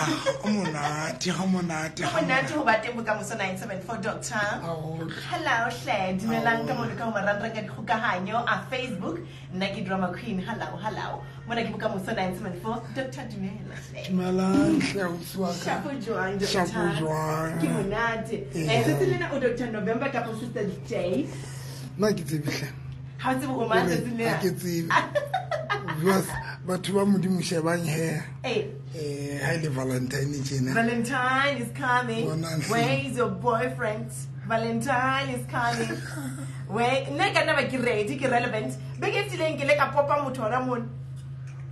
Ya, o monate, ha monate. Ho monate ho ba teng Bokamoso 974 Doctor. Haholo. Hello hle, dumelang ka mono ka ho marangrang a dikgokahanyo a Facebook. Nna ke Drama Queen. Hello, hello. Mona ke Bokamoso 974 Doctor, dumela hle. Dumelang hle ausi wa ka. Shapo jwang, Doctor? Shapo jwang. Ke monate. Ee. Tsatsi lena o Doctor November kapa Sister J? Nna ke tsebe hle. Ha o tsebe o mang tsatsi lena? Ha ke tsebe. Viewers, batho ba Modimo shebang he. Eh. Ha ile Valentine tjena. Valentine is coming. Bonang hle. Where is your boyfriend? Valentine is coming. Where nna ka nna ba ke ready, ke relevant. Beke e fetileng ke le ka popa motho hona mona.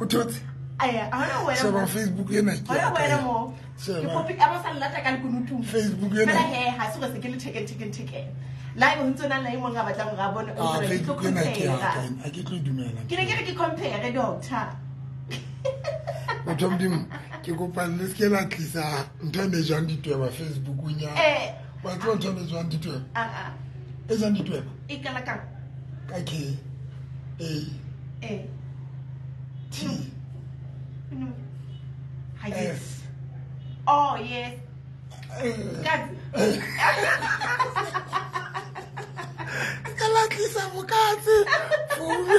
O thotse? Aya, ha hona wena Sheba mo. Facebook ena ke Hona ya ka wena ya. mo. Ke Sheba. popi a ba sa llata ka lekunutung. Facebook ena. Fela he, ha se hore se ke le thekeng, thekeng, thekeng. La ebe ho ntso na le e mong a batlang hore a bone, o Ah, ntse re ke tlo Facebook ena ke ya compare. ka ena. Ha ke tlo e dumela. Ke ne ke re ke compare, doctor. Batho ba Modimo, ke kopa le se ke la tlisa ntho e ne jang ditweba Facebookong ya. Eh. Wa tseba ntho e ne jang ditweba? Ah, ah. E jang ditweba? E kala kang? Ka K A Eh. T No. Ha ke- S. Oh, yes. Eh. Katse. Ka la tlisa bokatse founu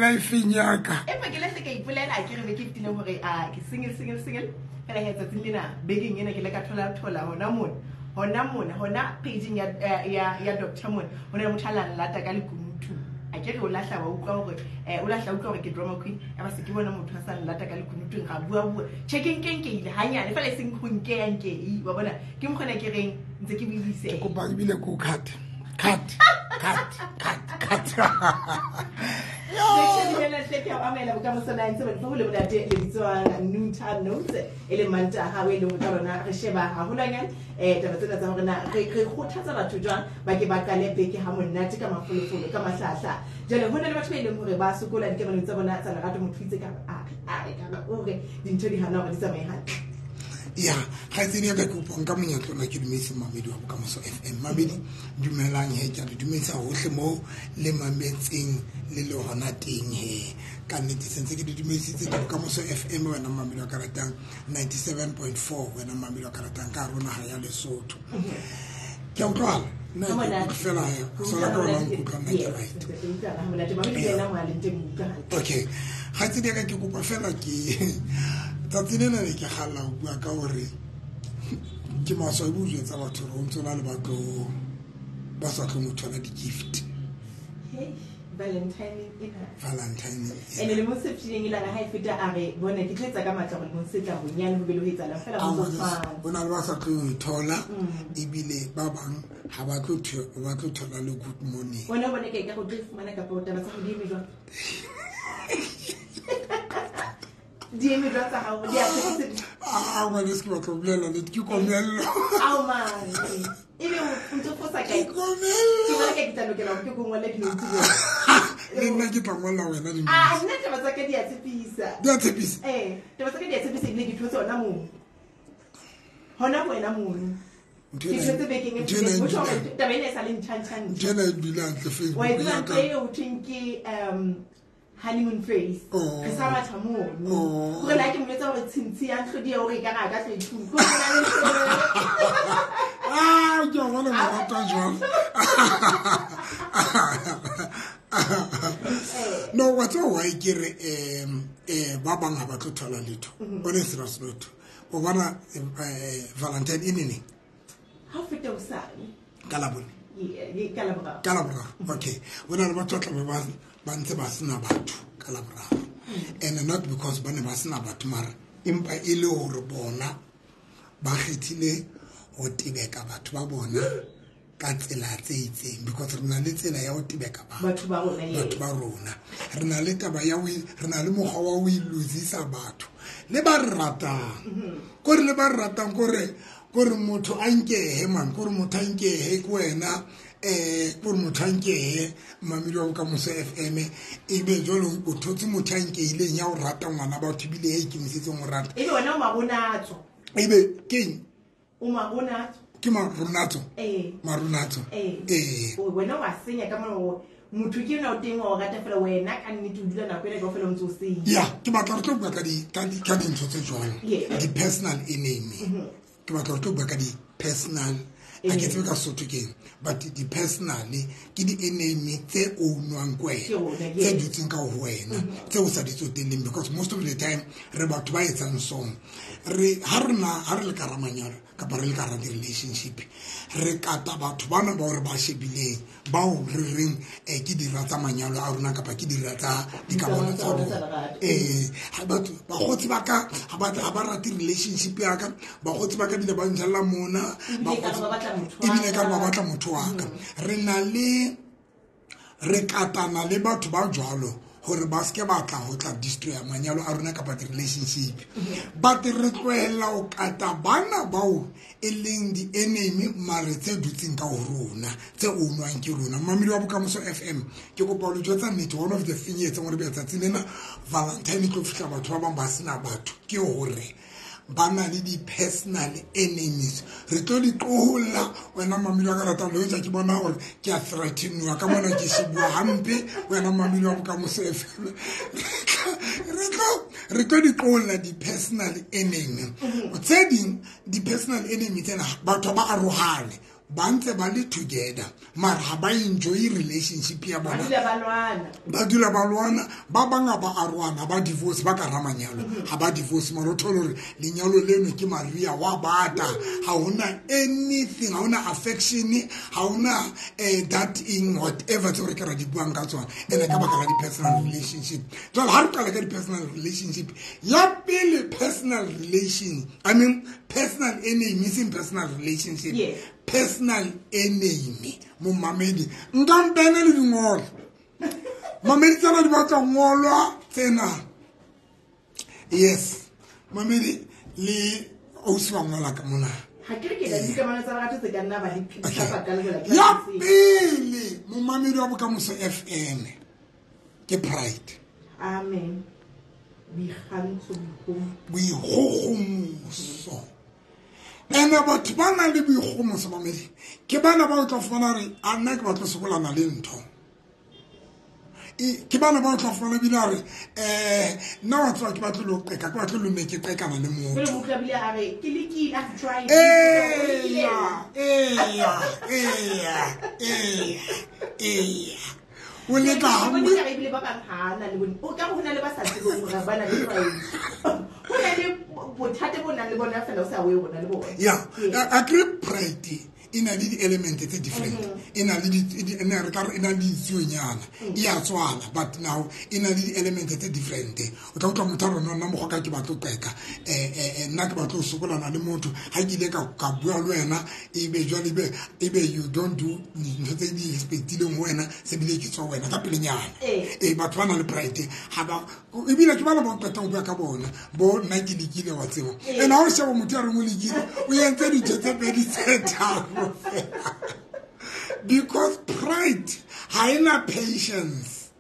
lifeng ya ka. Empa ke le se ka ipolela ha ke re beke e fetileng hore, ah, ke single, single, single. Fela he tsatsing lena, bekeng ena ke le ka thola, thola hona mona. Hona mona, hona page-ing ya Doctor mona. Ho na le motho a la nlata ka lekunutu. A ke re o lahla wa utlwa hore, o lahla utlwa hore ke drama queen. Ya ba se ke bona motho a sa nlata ka lekunutung, ra bua bua. Tjhe, ke nke nkeile hanyane, fela e seng ho nkeya nkei. Wa bona, ke mokgwa ona ke reng, ntse ke buise. Ke kopa ebile ke o cut. Cut, cut, cut, cut. Lecture dumela hle, ke a o amohela Bokamoso 974 ho le monate le bitswang Noontime Notes, e leng Mantaha o e leng ka lona re sheba haholwanyane, taba tsena tsa hore na re kgothatsa batho jwang ba ke ba qale beke ha monate ka mafolofolo, ka mahlahla. Jwale ho na le batho ba e leng hore ba sokola dikamanong tsa bona tsa lerato, motho o itse ka a re, a re, ka re, o re dintho di hana hore di tsamaye hantle. Ya, kgaitsedi ya ka ke kopa nka monyetla ona ke dumedise mamedi wa Bokamoso FM. Mamedi, dumelang he, ke a le dumedisa hohle moo le mametseng le le hona teng he. Ka nnete se ntse ke le dumedisitse ke Bokamoso FM, wena mamedi wa ka ratang 97.4, wena mamedi wa ka ratang ka hare ho naha ya Lesotho. Ke a utlwahala? Nna Ha ke monate. utlwa fela he, sola ka wena o nkutlwa nna ke Yes, right. ke utlwa ha monate. Mamedi le yena mo a leng teng o utlwa hantle. Okay, kgaitsedi ya ka ke kopa fela ke tsatsi lena ne ke kgalla ho bua ka hore ke maswabi ho jwetsa batho hore ho ntso na le batho ba sa tlo mo thola di-gift. Hey, Valentine ena. Valentine ena. Ene lemong se fetileng e lana ha e feta a re, bona ke tlo etsa ka matla hore lemong se tlang bonyane ho be le ho etsahalang fela Ah, ho tlo ngwaneso, tshwana. ho na le ba sa tlo ho thola, ebile ba bang ha ba tlo ba tlo thola le good morning. Wena o bona ke ka go tlo e fumana kapa taba tsa ho di eme jwang? Di eme jwang tsa hao? Di a tshepisa? Ah, ngwaneso, ke batla ho bolela nnete, ke komello. Ao man. Ebe o ntso fosa kae? Ke komello. Ke bona ka ke tla lokela hore ke ko ngolle dinotes jwang. Le nna ke tla ngolla wena dinotes. Ah, nna taba tsa ka di a tshepisa. Di a tshepisa? Eh, taba tsa ka di a tshepisa ebile ke thotse hona mono. Hona ho wena mono. Ntho Ke ena thotse bekeng e ntho ena e fetileng. Ho tjho hore dula- taba ena e sa le ntjha, ntjha, ntjha. Ntho ena e dula hantle Facebook Wa e tseba ya ntho ka. eo ho thweng ke, honeymoon phase. Oh. Re sa batla mono. Oh. Hore le ha ke mo jwetsa hore tshintshi ya ntlhodi ya hore ekare a ka tlo e thusa. Hore ho na le ntho eo. Ah, ke a bona o rata jwang. No, wa tseba why ke re, ba bang ha ba tlo thola letho. On a serious note. O bona, Valentine e neneng? Ha o feta hosane. Ka Labone. Yeah, yeah, ka Laboraro. Ka Laboraro. Okay. Ho na le batho ba tla be ba ntse ba sena batho ka Laboraro. And not because ba ne ba sena batho, mara empa e le hore bona ba kgethile ho tebeka batho ba bona ka tsela tse itseng, because re na le tsela ya ho tebeka batho. Batho ba rona, yes. Batho ba rona. Re na le taba ya ho re na le mokgwa wa ho iluzisa batho le ba re ratang. Kore le ba re ratang, kore motho a nkehe man, kore motho a nkehe ke wena, kore motho a nkehe mamedi wa Bokamoso FM, ebe jwale o thotse motho a nkeileng ya o rata ngwana batho ebile ya ikemisetseng ho rata. Ebe wena o maronatso. Ebe keng? O maronatso. Ke maronatso? Eh. Maronatso. Eh. Eh. O wena wa senya ka mona o Motho ke yena o teng wa o rata fela wena ka nnete o dula nako ena kaofela o ntse o senya. Ya, ke batla re tlo bua ka dintho tse jwalo. Di-personal enemy. Ke batla re tlo bua ka di-personal, ha ke tsebe ka Sesotho ke eng, but di-personal ke di-enemy tse ownwang ke wena, tse dutseng ka ho wena, tse o sa di tsotelleng, because most of the time re batho ba etsang song. Re ha re na ha re le ka manyalo kapa re le ka di-relationship, re kata batho bana bao re ba shebileng, bao re reng ke dira tsa manyalo a rona kapa ke dira tsa dikamano tsa rona. Ha batho bakgotsi ba ka ha ba rate relationship ya ka, bakgotsi ba ka bile ba njalla mona, ebile ka ba batla motho wa ka. Re na le re katana le batho ba jwalo hore ba se ke batla ho tla destroy manyalo a rona kapa di-relationship. But re tlohella ho kata bana bao e leng di-enemy mare tse dutseng ka ho rona, tse ownwang ke rona. Mamedi wa Bokamoso FM, ke kopa ho le jwetsa nnete, one of the thing e etsang hore be tsatsi lena Valentine e tlo fihla batho ba bang ba sena batho, ke hore ba na le di-personal enemies. Re tlo di qoholla wena mamedi wa ka ratang le hoja ke bona hore ke a threatenwa ka mona, ke shebuwa hampe wena mamedi wa Bokamoso FM. Re tlo di qoholla di-personal enemy. Tse ding di-personal enemy tsena batho ba arohane, ba ntse ba le together mara ha ba enjoy relationship ya bona, ba dula ba lwana, ba banga ba arohana, ba divorce, ba ka ra manyalo, ha ba divorce mara o thole hore lenyalo leno ke Maria wa bata, ha hona anything, ha hona affection, ha hona that in whatever tse re ka ra di buang ka tsona, ene ka baka la di-personal relationship. Jwale ha re qala ka di-personal relationship, ya pele personal relation, I mean personal enemy, seng personal relationship. Personal enemy, momamedi nka mpene le dingolo, mamedi tsena di batla ngolwa tsena. Yes, mamedi le ausi wa ngola ka mona. Ha ke re ke la dikamano tsa lerato tse ka nna ba le phisa ba ka le ya pele, momamedi wa Bokamoso FM, ke pride. Amen. Boikgantsho, boikgogomoso. Ene batho ba nang le boikgogomoso mamedi ke bana ba o tla fumana hore a nna ke batlo sokolana le ntho. Ke bana ba o tla fumana ebile a re nna wa tseba ke batle lo qeka, ke batle lo nne ke qekana le motho. Eya, eya, eya, eya. O leka hampe. Ebile ba bang ha na le bone. O ka ho na le ba sa tsebeng hore ba na le pride. Ho na le bothata bo nang le bona fela o sa o bona le bona. Yeah, a great pride e na le di-element tse different. E na le re ka re e na le ditsuonyana, e a tswala, but now e na le di-element tse different. O tla utlwa motho a re no nna mokgwa ka ke batlo qeka, nna ke batlo ho sokolana le motho, ha ke ile ka bua le wena, ebe jwale ebe you don't do dintho tse di expectileng ho wena, se bile ke tswa wena ka pelenyana. Batho ba na le pride ha ba, ebile ke bana ba qeta ho bua ka bona, bo nna ke lekile wa tseba. Ene ha o sheba motho ya reng o lekile, o entse dintho tse pedi tse tharo. Because pride ha ena patience.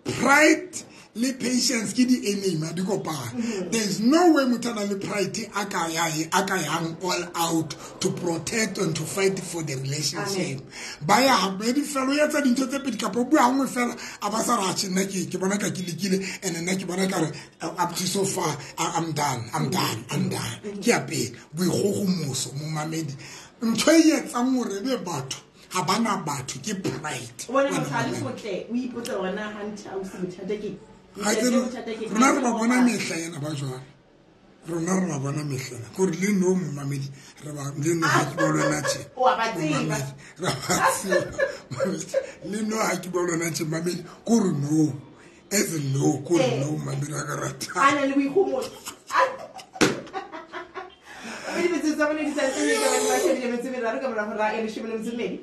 Pride le patience ke di-enemy, di kopana. There is no way motho a nang le pride a ka yang all out to protect and to fight for the relationship. Ba ya habedi fela, o etsa dintho tse pedi kapa o bua hanngwe fela, a ba sa re atjhe nna ke bona ka ke lekile, and nna ke bona ka re up to so far I'm done, I'm done, I'm done. Ke ya pele, boikgogomoso momamedi. Ntho e etsang hore ebe batho ha bana batho ke pride. O bona motho a le motle, o ipotsa hore na hantle ausi bothata ke Rona re ba bona mehla ena ba jwang. Rona re ba bona mehla ena. Kore le no momamedi, re ba le no ha ke bua le wena tje. O a ba tseba. Re ba tseba. Le no ha ke bua le wena tje, mamedi, kore no. As in no, kore no, mamedi wa ka rata. A na le boikgomoso. Mme metsotso tsa bone di sa ntse ka ba shebile metso e meraro ka mora hora ya leshome le metso e mmedi.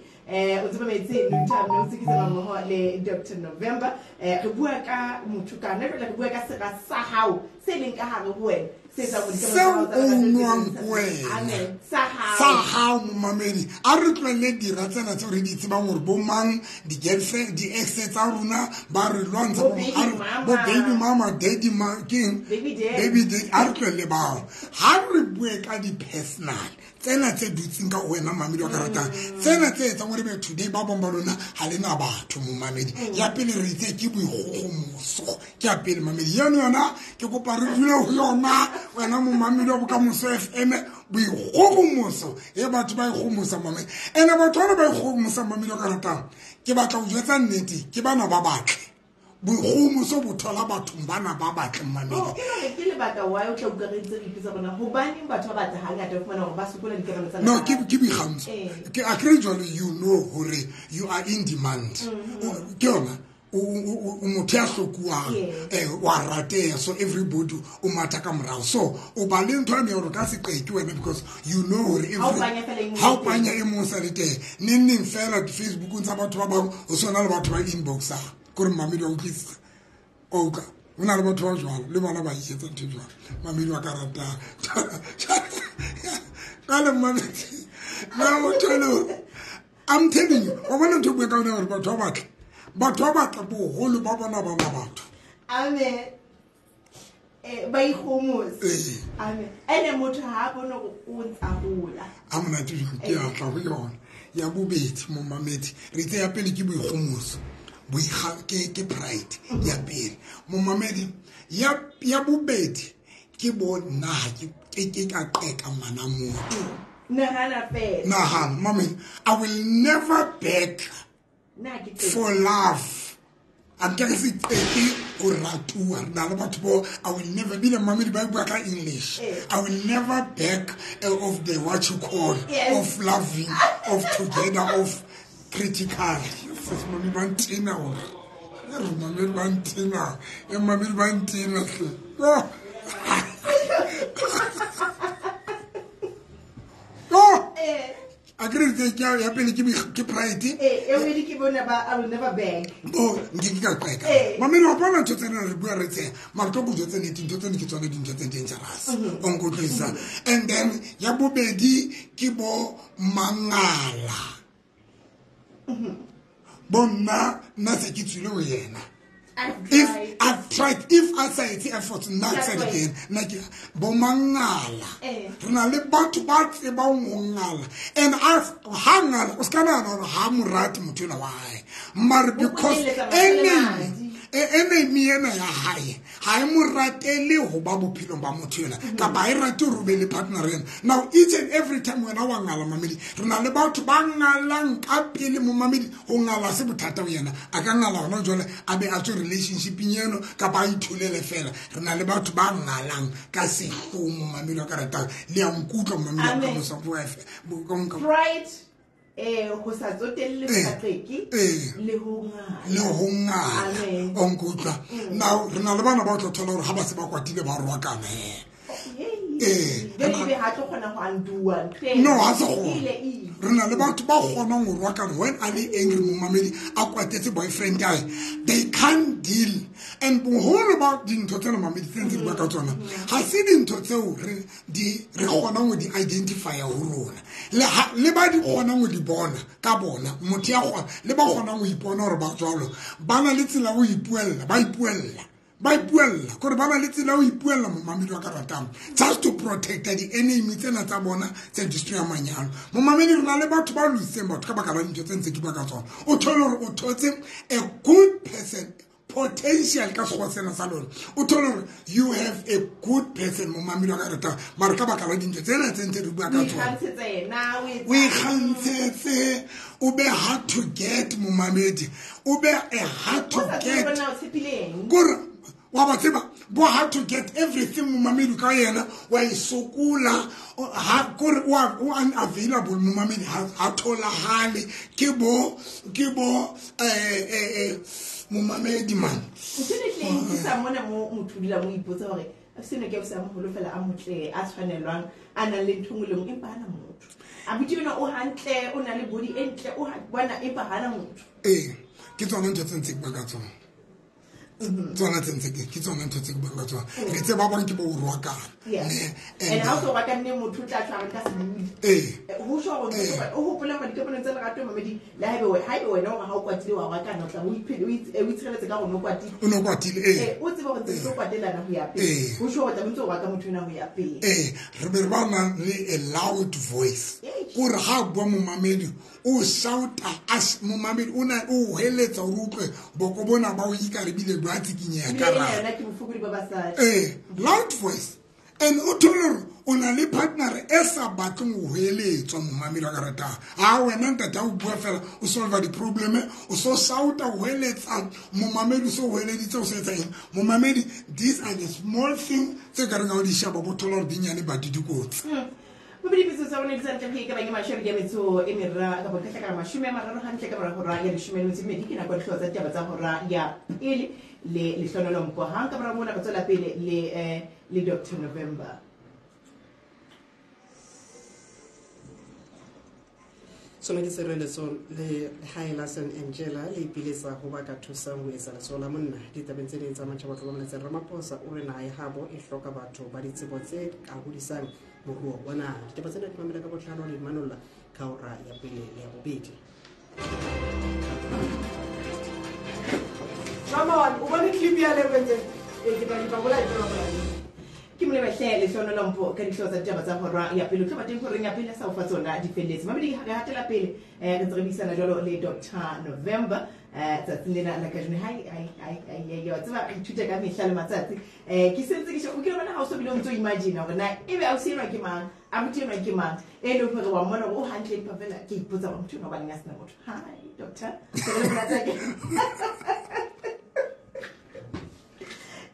O tseba metsi Noontime no tsikisa mmoho le Dr. November. Re bua ka motho kana jwale re bua ka sera sa hao Se leng ka hare ho wena se etsang hore Seo dikamano tsa o hao tsa lerato nwang di be ke wena. Amen. Sa hao. Sa hao momamedi, a re tlohelle dira tsena tseo re di tsebang hore bo mang di-girlfriend, di-ex tsa rona ba re lwantsha, Bo bo baby a re- mama. bo baby mama, daddy ma, keng? Baby daddy. Baby daddy. A re tlohelle bao. Ha re bue ka di-personal tsena tse dutseng ka ho wena momamedi wa ka ratang, tsena tse etsang hore be today ba bang ba lona ha le na batho momamedi. Ya pele re itse ke boikgogomoso, ke ya pele mamedi. Eno yona ke kopa re dule ho yona wena momamedi wa Bokamoso FM, boikgogomoso e batho ba ikgogomosa mamedi. Ene batho bana ba ikgogomosa mamedi wa ka ratang, ke batla ho jwetsa nnete, ke bana ba batle. Boikgogomoso bo thola bathong bana ba batle mamedi. Oh, ke hore ke lebaka why o tla utlwa re ntse re ipotsa hore na hobaneng batho ba batle hangata o fumana hore ba sokola dikamano tsa No, lerato. ke boikgantsho. Eh. Ke agree jwalo, you know hore you are in demand. Ke yona, o motho ya hlokuwang, wa rateha, so everybody o matha ka morao. So o ba le ntho ane ya hore o ka se qete wena because you know hore Ha o panya fela e mong ha o o teng. panya e mong o sa le teng. Neng neng fela di-Facebookong tsa batho ba bang ho swana le batho ba inbox-ang. Ke hore mamedi wa utlwisisa. Wa utlwa? Ho na le batho ba jwalo, le bona ba iketsa ntho e jwalo. Mamedi wa ka ratang. Jwale mamedi, na motho e le hore, I'm telling you, wa bona ntho e bua ka yona hore batho ba batle. Batho ba batla boholo ba bona bana batho. Amen. Ba ikgomosa. Ee. Amen. Ene motho ha a bone hore o ntsa hola. Ha monate jwang, ke a tla ho yona. Ya bobedi momamedi, re itse ya pele ke boikgomoso. Ke pride ya pele. Momamedi, ya bobedi ke bo nna ha ke ka qeka ngwana motho. Nahana fela. Nahana, mamedi, I will never beg Nna ke teng. for love. A nke re se qete ho ratuwa. Re na le batho bo, I will never be the mamedi ba bua ka English. I will never beg of the what you call, of loving, of together, of critical. Yes, mamedi ba ntena hore. Re mamedi ba ntena. E mamedi ba ntena hle. Oh. Oh. A ke re ke ya pele ke pride. E wele ke bona ba, I will never beg. Bo, nke ke ka qeka. Mamedi wa bona ntho tsena re bua re tseya. Mara tlo go jwetsa nnete, ntho tsena ke tsona dintho tse dangerous. O nkutlwisisa. And then ya bobedi ke bo mangala. Bo nna se ke tswile ho yena. I've If tried. I've tried, if I say it's effort, nna ke sa That's di right. kene. Nna ke bo mangala. Re na le batho ba tsebang ho ngala. And as ha ngala, o ska nahana hore ha mo rate motho enwa wa hae. Mara O because kgotleletsa mahlale madi. enemy ena ya hae, ha e mo ratele ho ba bophelong ba motho enwa, kapa ha e rate hore o be le partner ena. Now each and every time wena wa ngala mamedi, re na le batho ba ngalang ka pele mo mamedi. Ho ngala se bothata ho yena, a ka ngala hona jwale a be a tswe relationship-eng eno kapa a itholele fela. Re na le batho ba ngalang ka sehloho mo mamedi wa ka ratang. Le a nkutlwa momamedi wa Amen. Bokamoso F M. Bo-, ka nka- Pride, ho sa tsotelle boqheki, le ho ngala. Le ho ngala. Amen. O nkutlwa. Now re na le bana ba o tla thola hore ha ba se ba kwatile ba rwakana he. Jwale ebe ha tlo kgona ho undo-a ntho eno. No, ha se kgone. Ile, ile. Re na le batho ba kgonang ho rwakana when a le angry momamedi a kwatetse boyfriend ya hae. They can't deal. And boholo ba dintho tsena mamedi tse ntse di bua ka tsona, ha se dintho tseo re kgonang ho di identify-a ho rona. Le ha, le ba di kgonang ho di bona ka bona, motho ya kgona, le ba kgonang ho ipona hore ba jwalo, ba na le tsela ya ho ipuella, ba ipuella. Ba ipuella, kore ba na le tsela ya ho ipuella momamedi wa ka ratang, just to protect the enemy tsena tsa bona tse destroy manyalo. Momamedi, re na le batho ba lositseng batho ka baka la dintho tse ntse ke bua ka tsona. O thole hore o thotse a good person, potential ka sekgowa sena sa lona. O thole hore you have a good person momamedi wa ka ratang, mara ka baka la dintho tsena tse ntse re bua ka O tsona. ikgantshetse yena, o etsa O ikgantshetse, o be hard to get momamedi, o be a hard to O sa tsebe get. hore na o tshepile eng. Kore wa ba tseba, bo hard to get everything momamedi ka yena, wa e sokola, ha kore o unavailable momamedi, ha tholahale. Ke bo, momamedi man. Ntho e tleng ke sa mona mo motho o dula mo ipotsa hore seno ke sa moholo fela a motle, a tshwanelwang, a nang le ntho e nngwe le nngwe, empa hana motho. Abuti ena o hantle, o na le body e ntle, o bona empa hana motho. Ee, ke tsona ntho tse ntse ke bua ka tsona. Tsona tse ntse ke tsona ntho tse ke buang ka tsona. Re tseba ba bang ke bo o rwakana. And ha o so rwakanne motho o tla tshwara ka sebodi. Ho tjho hore o hopola hore dikamanong tsa lerato mamedi le haebe wena hore ha o kwatile wa rwakana o tla o itshireletse ka hore o kwatile. O no kwatile o tsebe hore ntse o kwatelana ho ya pele. Ho tjho hore tla ntse o rwaka motho ena ho ya pele. Re be re ba na le a loud voice. Kore ha bua momamedi o shouta as momamedi o na o heletsa o utlwe boko bona ba o ikarebile ba tsikinya ka ra. Loud voice. And o thole o na le partner e sa batleng ho heletswa momamedi wa ka ratang. Ha wena ntate o bua fela o solve di problem o so shouta o heletsa momamedi so o heleditse o se etsa eng. Momamedi, these are the small thing tse ka reng ha o di shaba bo thola hore di nyane ba di dikotsi. Mobedi metsotso ya rona di santle ke bang mashome ya metso e merra ka boketla ka mashome a mararo hantle ka mora hora ya 12 ke nako ya dihlooho tsa ditaba tsa hora ya pele le Lehlohonolo Mpho. Hang ka mora mona re tswela pele le Dr. November. Sona ke tshireletso le lehae la St Angela le ipiletsa ho ba ka thusang ho etsa letsoho la monna. Ditabeng tse ding tsa matjhaba tlo boletse Ramaphosa o re naha ya habo e hloka batho ba ditsebo tse ka hodisang moruo wa naha. Ditaba tsena di mamela ka botlalo le manolla ka hora ya pele le ya bobedi. Mama, o bone clip ya lebetse e ke ba di ba bola di ba bola. Ke molebahle Lehlohonolo Mpho ka dihlooho tsa ditaba tsa hora ya pele. O tlo ba teng horeng ya pele sa o fa tsona di felletse. Mamedi re hatela pele re ntse re buisana jwalo le Dr. November tsatsing lena la kajeno. Hai hai hai hai ya tseba re ithuta ka mehla le matsatsi. Ke sentse ke o kile bona ha o so bile o ntso imagine hore na ebe a o se enwa ke mang, a motho enwa ke mang e leng hore wa mmona hore o hantle empa fela ke ipotsa hore motho enwa hobaneng a sena motho. Hi doctor.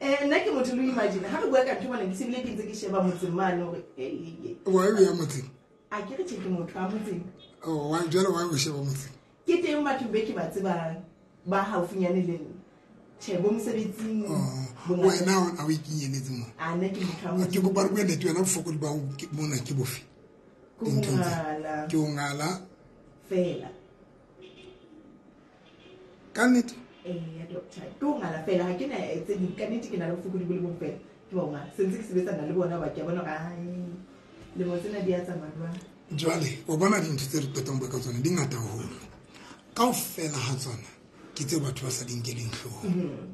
Nna ke motho lo imagine ha re bua ka ntho mona ke sebile ke ntse ke sheba motseng mane hore wa o ya motseng. A ke re tjhe ke motho a motseng. Oh wa jwale wa o sheba motseng. Ke teng batho be ke ba tsebang ba haufinyane le nna. Tjhe bo mosebetsing. Wena a o ikinyeletse mo. A nna ke motho a motseng. Ke kopa re bue nnete wena bofokodi ba mona ke bofe? Ke ho ngala. Ke ho ngala fela. Ka nnete? Ya doctor, ke ho ngala fela ha ke na tse ding ka nnete ke na le bofokodi bo le bong fela. Ke ba ho ngala. Se ntse ke sebetsana le bona ba ke bona hore ai lemo tsena di a tsamaya jwang. Jwale o bona dintho tse re qetang bua ka tsona di ngata haholo. Kaofela ha tsona ke tseo batho ba sa di nkeleng hloohong.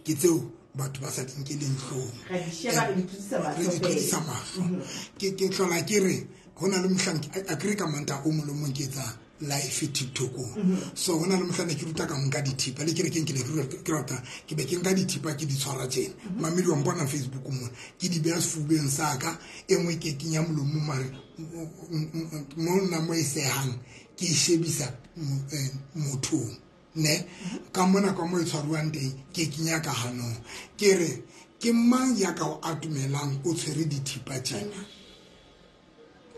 Ke tseo batho ba sa di nkeleng hloohong. Re di sheba re di tlodisa mahlo. Re di tlodisa mahlo. Ke hlola ke re ho na le mohlang a kere ka Mantaha o mong le mong ke etsa live TikTok. So hona le mohlang ke ruta ka nka dithipa le kerekeng ke le ke rata ke be ke nka dithipa ke di tshwara tjena. Mamedi wa mpona Facebook mona ke di beha sefubeng sa ka e nngwe ke kenya molomong mare mo nna mo e sehang ke shebisa mothong ne ka mona ka mo e tshwaruwang teng ke kenya ka hanong ke re ke mang ya ka o atumelang o tshwere dithipa tjena.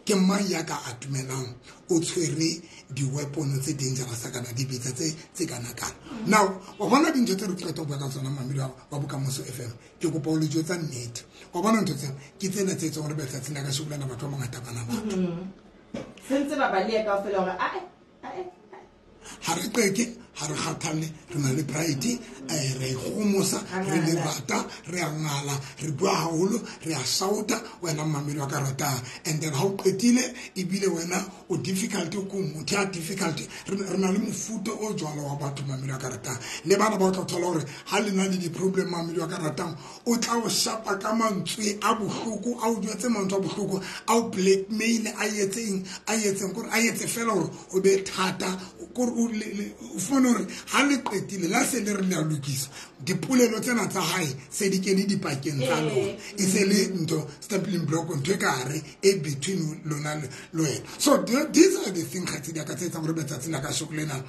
Ke mang ya ka atumelang o tshwere di-weapon tse dangerous kana dibetsa tse kana kana. Now wa bona dintho tse re qeta ho bua ka tsona mamedi wa Bokamoso FM ke kopa o le jwetsa nnete. Wa bona ntho tsena ke tsena tse etsang hore betsatsing la kasheko lena batho ba bangata bana batho. Sentse ba baleha kaofela hore ae ae ha re qeke ha re kgathalle re na le pride re ikgomosa re le rata re a ngala re bua haholo re a shouta wena mmamedi wa ka ratang. And then ha o qetile ebile wena o difficult ko motho ya difficult re na le mofuta o jwalo wa batho mmamedi wa ka ratang le bana ba tla thola hore ha le na le di-problem mmamedi wa ka ratang o tla o shapa ka mantswe a bohloko a o jwetse mantswe a bohloko a o blackmail a etseng kore a etse fela hore o be thata kore o fumane hore ha le qetile la se le re le a lokisa dipolelo tsena tsa hae se di kene dipakeng tsa lona e se le ntho stumbling block ntho e ka hare e between lona le wena. So these are the things kgaitsedi ya ka tse etsang hore betsatsing la kasheko lena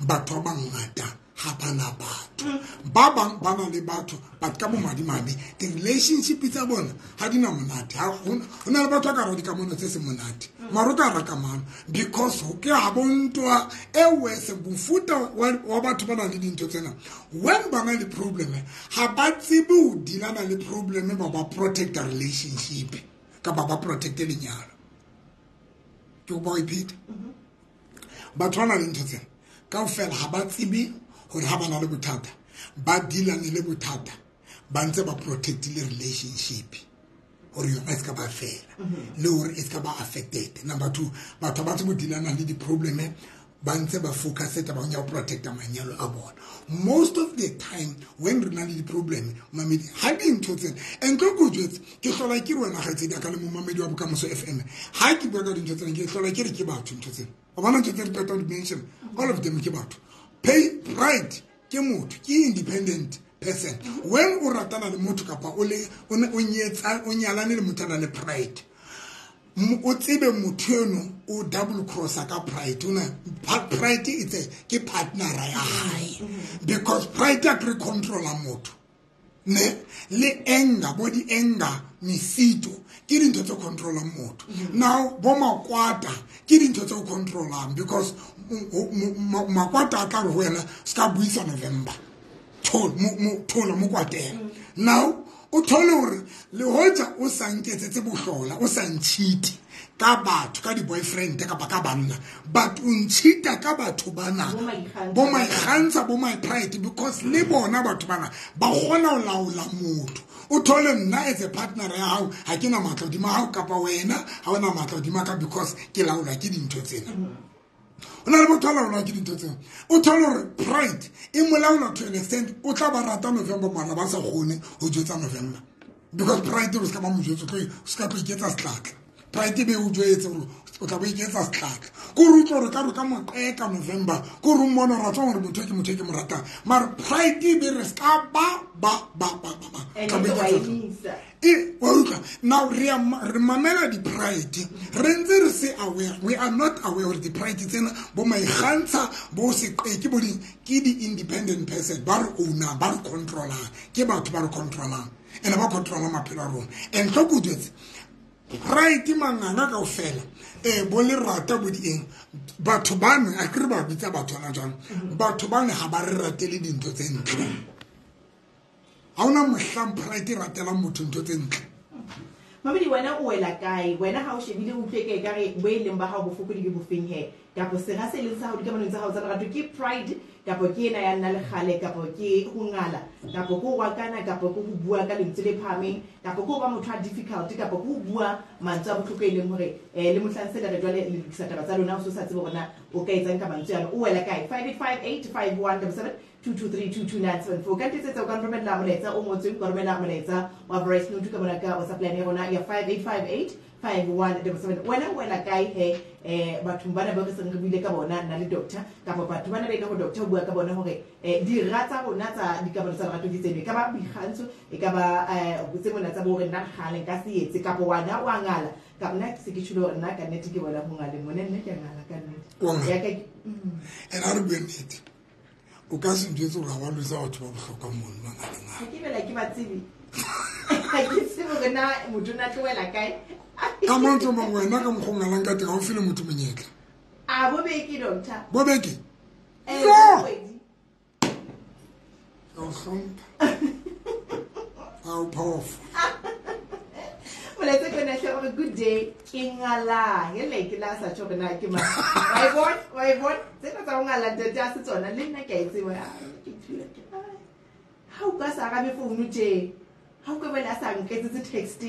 batho ba bangata ha bana batho ba bang ba na le batho but ka bomadimabe di-relationship tsa bona ha di na monate. Ho na le batho ba ka hara dikamano tse seng monate mare o ka hara kamano because ho ke ha bontwa e worse mofuta wa batho ba nang le dintho tsena when ba na le problem ha ba tsebe ho dealana le problem ba ba protecta relationship kapa ba protecte lenyalo. Ke kopa ho ipheta. Batho ba nang le ntho tsena kaofela ha ba tsebe hore ha ba na le bothata Ba dealane le bothata ba ntse ba protectile relationship gore yona e se ka ba fela le gore e se ka ba affected. Number two, batho ba tsebo dealana le di-probleme ba ntse ba focus tabeng ya ho protecta manyalo a bona. Most of the time when re na le di-problem, mamedi ha dintho tsena and tlo ko jwetse ke hlola ke re wena kgaitsedi a ka le momamedi wa Bokamoso FM, ha ke bua ka dintho tsena ke hlola ke re ke batho ntho tsena. O bona ntho tse re qetang di mention, all of them ke batho. Pay pride ke motho, ke independent person. When o ratana le motho kapa o le o nyetsa o nyalane le motho a nang le pride, o tsebe motho eno o double crossa ka pride. Ona pride it's ke partner ya hae, because pride a re controla motho ne le anger, bo di anger mesito ke dintho tse controlang motho. Now bo makwata ke dintho tse controlang, because makwata a tla re ho wena se ka buisa November thola mo kwatela. Now o thole hore le hoja o sa nketsetse bohlola, o sa ntshite ka batho, ka di-boyfriend kapa ka banna, but o ntshita ka batho bana bo maikgantsha, bo my pride, because le bona batho bana ba kgona ho laola motho. O thole nna as a partner ya hao ha ke na matla hodima hao, kapa wena ha ona matla hodima ka, because ke laola ke dintho tsena. O na le motho a laolwang ke dintho tsena. O thole hore pride e mo laola to an extent o tla ba rata November mara ba sa kgone ho jwetsa November, because pride o se ka ba mo jwetsa, o se ka tlo iketsa setlatla. Pride be o jwetse hore o tla bo iketsa setlatla. Ko re utlwe hore ka re ka mo qeka November, ko re mmone hore a tswa hore motho ke motho e ke mo ratang, mara pride be re se ka ba ba ba ba ba tla bo iketsa. Wa utlwa? Now re mamela di-pride, re ntse re se aware, we are not aware hore di-pride tsena bo maikgantsha, bo seqeke, bo di ke di-independent person ba re ownang, ba re controlang, ke batho ba re controlang and ba controlang maphelo a rona. And hloko o jwetse pride manganga kaofela bo lerata bo di eng, batho bano a ke re ba bitsa batho hona jwang, batho bano ha ba re ratele dintho tse ntle. Ha ona mohlang pride e ratelang motho ntho tse ntle. Mamedi, wena o wela kae? Wena ha o shebile o utlwe ke ekare bo e leng ba hao bofokodi ke bofeng he? Kapo sera se leng sa hao dikamanong tsa hao tsa lerato ke pride, kapo ke ena ya nna le kgale, kapo ke ho ngala, kapo ke ho wakana, kapo ke ho bua ka lentswe le phahameng, kapo ke ho ba motho a difficult, kapo ke ho bua mantswe a bohloko e leng hore le mohlang se le re jwale le lokisa taba tsa lona, o so sa tsebe hore na o ka etsang ka mantswe ano. O wela kae? 5858 5177 223 22974. Ka ntetsetsa o ka nromella molaetsa o ngotsweng, ka romela molaetsa wa voice note ka mona ka WhatsApp line ya rona ya 5858 5177. Wena o wela kae he? Bathong bana ba re seng re buile ka bona nna le doctor, kapa batho bana ba e leng hore doctor o bua ka bona hore dira tsa rona tsa dikamano tsa lerato di tseno, e ka ba boikgantsho, e ka ba tse mona tsa bo hore nna kgale nka se etse, kapa wena wa ngala. Ka nna ke se ke tjholo hore nna ka nnete ke bona ho ngaleng mona, nna ke a ngala ka nnete. Ya ka And ha re bue nnete, o ka se njwetse hore ha wa losa batho ba bohlokwa mono ba ngaleng ha. Ke bela ke ba tsebe. Ha ke tsebe hore na motho o na tlohela kae. Ka mantswe a mang, wena ka mokgwa o ngalang ka teng ha o file motho monyetla. A bo beke, doctor. Bo beke? Bo kgwedi. Ka o hlompha. Ha o phofa. Molaetsa ke ona hle o re good day, ke ngala. Hele ke la sa tjho hore na ke mang. Wa e bona? Wa e bona? Tsena tsa ho ngala ntate ha se tsona, le nna ke a e tseba. Ke thula ke. Ha o ka sa arabe founu tje, ha o ka bela a sa nketsetse text,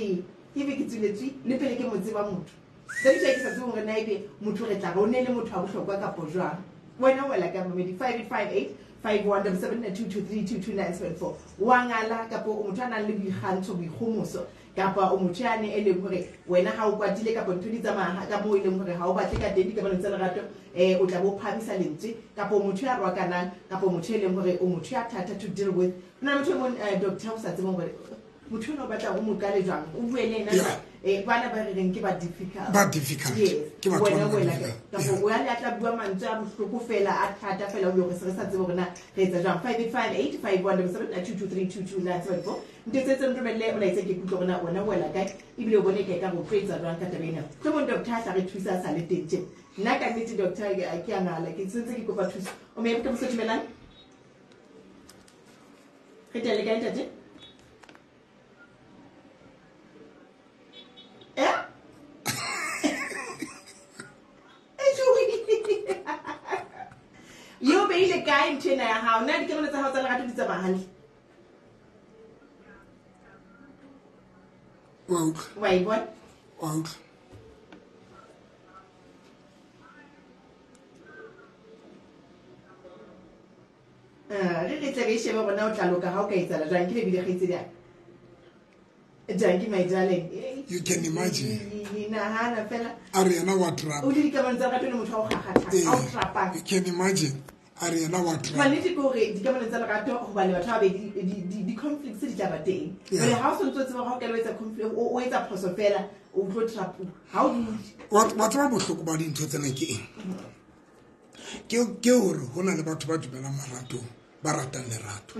ebe ke tsweletswe le pele ke mo tseba motho. Tse di ke sa tsebe hore na ebe motho re tla re o ne le motho wa bohlokwa kapo jwang. Wena o wela ka mamedi 5858 5177 223 22974. Wa ngala kapo o motho a nang le boikgantsho, boikgomoso, kapa o motho yane e leng hore wena ha o kwatile kapa ntho di tsamaya ka moo e leng hore ha o batle ka teng dikamanong tsa lerato, o tla bo phamisa lentswe, kapa o motho ya rwakanang, kapa o motho e leng hore o motho ya thata to deal with. Ho na le motho e mong, doctor o sa tsebeng hore motho eno o batla o mo qale jwang, o bue le ena jwang. Bana ba re reng ke ba difficult. Ba difficult. Yes. Ke batho Wena ba wena difficult. ka kapo o ya le a tla bua mantswe a bohloko fela, a thata fela, o be re se re sa tsebe hore na re etsa jwang. 5858 5177 223 22974. Ntho tse tse nromelle molaetsa ke kutlwe hore na wena o wela kae, ebile o bone kae ka go tlo etsa jwang ka taba ena. Mohlomong doctor a tla re thusa a sa le teng tje. Nna ka nnete doctor ke a ngala, ke sentse ke kopa thuso. O me bokamoso dumelang? Re teng le kae ntate? Yo beile kae ntho ntho ena ya hao. Na dikamano tsa hao tsa lerato di tsamaya hantle? Wa utlwa. Wa e bona? Wa utlwa. Re tle re shebe hore na o tla loka ha o ka etsahala jwang. Ke lebile kgaitsedi ya ka. Dankie, my darling. You can imagine. Nahana fela. A re yena wa trap. O le dikamanong tsa lerato le motho wa o kgakgatha, a o trapang. You can imagine. A re yena wa trap. Mannete ke hore dikamanong tsa lerato hobane batho ba babedi di-conflicts di tla ba teng. Jwale ha o so ntso tseba hore ha o ka lo etsa conflict, o etsa phoso fela, o tlo trapuwa. Ha o dule. Wa tseba bohloko ba dintho tsena ke eng? Ke hore ho na le batho ba dumelang maratong, ba ratang lerato.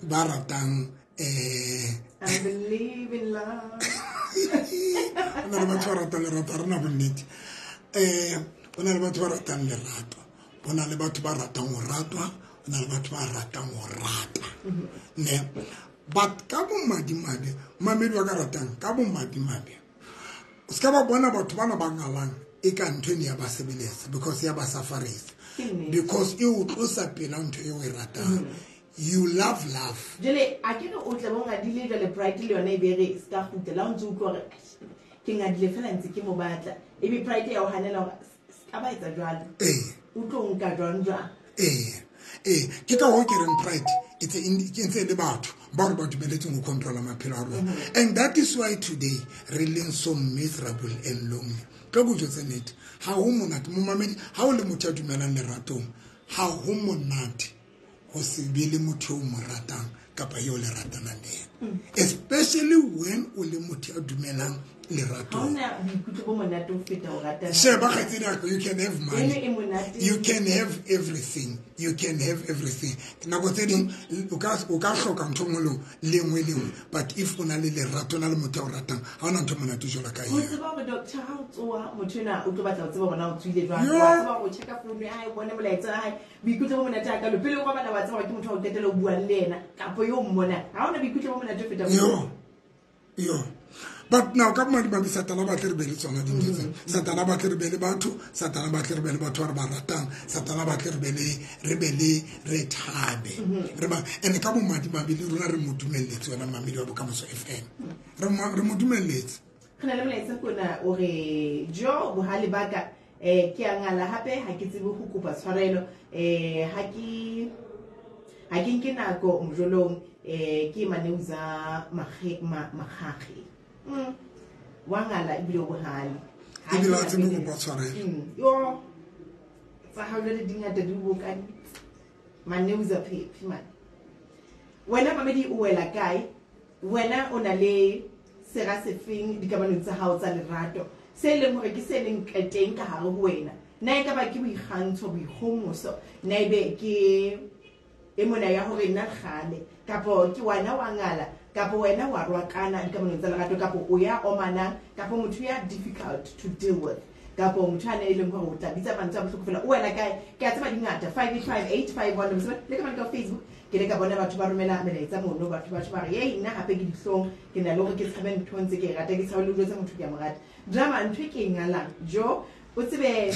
Ba ratang I believe in love. Ho na le batho ba ratang lerato, ha re na bonnete. Ho na le batho ba ratang lerato. Ho na le batho ba ratang ho ratwa, ho na le batho ba ratang ho rata. Ne? But ka bomadimabe, mamedi wa ka ratang, ka bomadimabe. O ska ba bona batho bana ba ngalang e ka ntho eno ya ba sebeletsa because ya ba safarisa. Because e o tlosa pela ntho eo o e ratang. You love love. Jwale a ke re o tle bo ngadile jwale pride le yona e be re ska kgutla la o ntse utlwa hore ke ngadile fela ntse ke mo batla. E be pride ya o hanela hore ska ba etsa jwalo. O tlo nka jwang jwang? Ke ka hoo ke reng pride ke ntse le batho ba re ba dumeletseng ho controla maphelo a rona. And that is why today re leng so miserable and lonely. Tlo go jwetse nnete, ha ho monate momamedi, ha o le motho ya dumelang leratong, ha ho monate ho se be le motho o mo ratang kapa eo le ratanang le yena. Especially when o le motho ya dumelang lerato. Ha hona boikutlo bo monate ho feta ho ratana. Sheba kgaitsedi ya ka, you can have money. Eno e monate. You can have everything. You can have everything. Nako tse ding o ka hloka ntho nngwe le nngwe le nngwe, but if o na le lerato, o na le motho ya o ratang, ha hona ntho monate jwalo ka Ho eo. tseba hore doctor ha o tsoha, motho enwa o tlo batla ho tseba hore na o tsohile jwang. Yo. Wa tseba hore o check-a founu ya hae, o bone molaetsa wa hae. Boikutlo bo monate hakalo. Pele o robala wa tseba hore ke motho wa ho qetela o buang le yena, kapa yo o mmonang. Ha hona boikutlo bo monate ho feta moo. Yo. Yo. But now ka madimabe Satana ba tle re be le tsona dintho tsena. Satana ba tle re be le batho, Satana ba tle re be le batho ba re ba ratang, Satana ba tle re be le re be le re thabe. Re ba ene ka bomadimabe le rona re mo dumelletse wena mamedi wa Bokamoso FM. Re mo dumelletse. Re na le molaetsa kona o re jo bohale ba ka ke a ngala hape ha ke tsebe ho kopa tshwarelo, ha ke nke nako mojolong, ke maneuza makgakge. Wa ngala ebile o bohale. Ha Ebile ke ha tsebe ho nako kopa tshwarelo. Yo. Tsa hao jwale di ngata di bokane. Maneuza phephi man. Wena mamedi o wela kae? Wena o na le sera sefeng dikamanong tsa hao tsa lerato? Se leng hore ke se leng teng ka hare ho wena. Na e ka ba ke boikgantsho, boikgomoso, na ebe ke e mona ya hore nna kgale, kapo ke wena wa ngala, kapo wena wa rwakana dikamanong tsa lerato, kapo o ya omanang, kapo motho ya difficult to deal with, kapo motho a ne e leng hore o tla bitsa mantswe a bohloko fela. O wela kae? Ke a tseba di ngata. 5858517. Le ka mane ka Facebook ke le ka bona batho ba romela melaetsa mono, batho ba re ei nna hape ke dihlong, ke na le hore ke tshabe ntho ntse ke e rata, ke tshabe le ho jwetsa motho ke a mo rata. Drama ntho e ke e ngalang jo o tsebe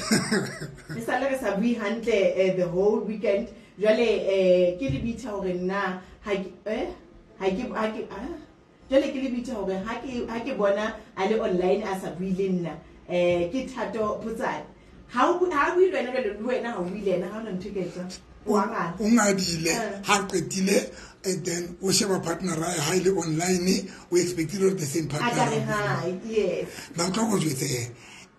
re sale re sa bue hantle the whole weekend. Jwale ke le bitsa hore nna ha ke jwale ke le bitsa hore ha ke bona a le online a sa bue le nna, ke Thato Potsane. Ha o bue le wena jwale le wena ha o bue le yena, ha hona ntho e ka etswang. O ngadile ha qetile, and then o sheba partner ha ile online, o expectile the same partner. A ka re hi, yes. Na tlo go jwetse